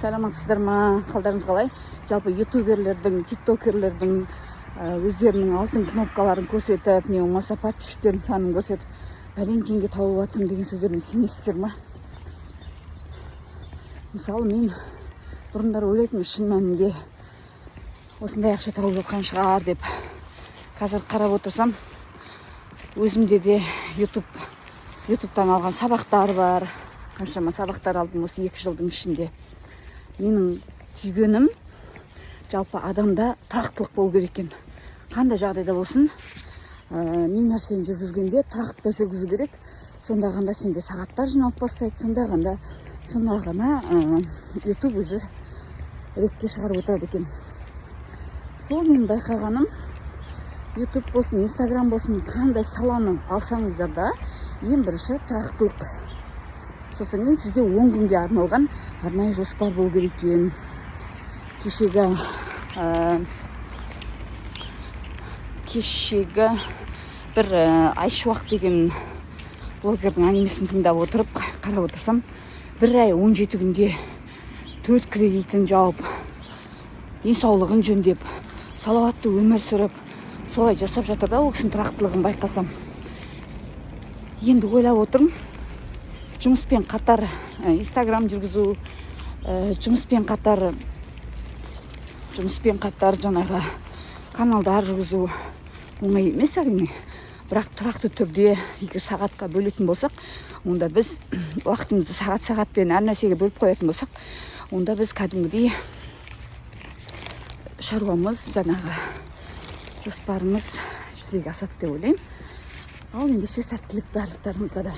Саламатсыздар ма? Қалдарыңыз қалай? Жалпы ютуберлердің, тиктокерлердің өздерінің алтын кнопкаларын көрсетіп, не болмаса подписчиктердің санын көрсетіп, бәлен теңге тауып жатырмын деген сөздеріне сенесіздер ма? Мысалы, мен бұрындары ойлайтынмын, шын мәнінде осындай ақша тауып жатқан шығар деп. Қазір қарап отырсам, өзімде де ютубтан алған сабақтар бар. Қаншама сабақтар алдым осы 2 жылдың ішінде. Менің түйгенім, жалпы адамда тұрақтылық болу керек екен. Қандай жағдайда болсын, не нәрсені жүргізгенде тұрақты жүргізу керек. Сонда ғана сенде сағаттар жиналып бастайды, сонда ғана ютуб уже ретке шығарып отырады екен. Сол менің байқағаным, ютуб болсын, инстаграм болсын, қандай саланы алсаңыздар да, ең бірінші тұрақтылық, сосын кейін сізде 10 күнге арналған арнайы жоспар болу керек екен. Кешегі бір Айшуақ деген блогердің әңгімесін тыңдап отырып, қарап отырсам, бір ай 17 күнде төрт кредитін жауып, денсаулығын жөндеп, салауатты өмір сүріп, солай жасап жатыр да. Ол кісінің тұрақтылығын байқасам, енді ойлап отырмын, жұмыспен қатар инстаграм жүргізу, жұмыспен қатар жаңағы каналдар жүргізу оңай емес, әрине. Бірақ тұрақты түрде егер сағатқа бөлетін болсақ, онда біз уақытымызды сағат сағатпен әр нәрсеге бөліп қоятын болсақ, онда біз кәдімгідей шаруамыз, жаңағы жоспарымыз жүзеге асады деп ойлаймын. Ал ендеше, сәттілік барлықтарыңызға да!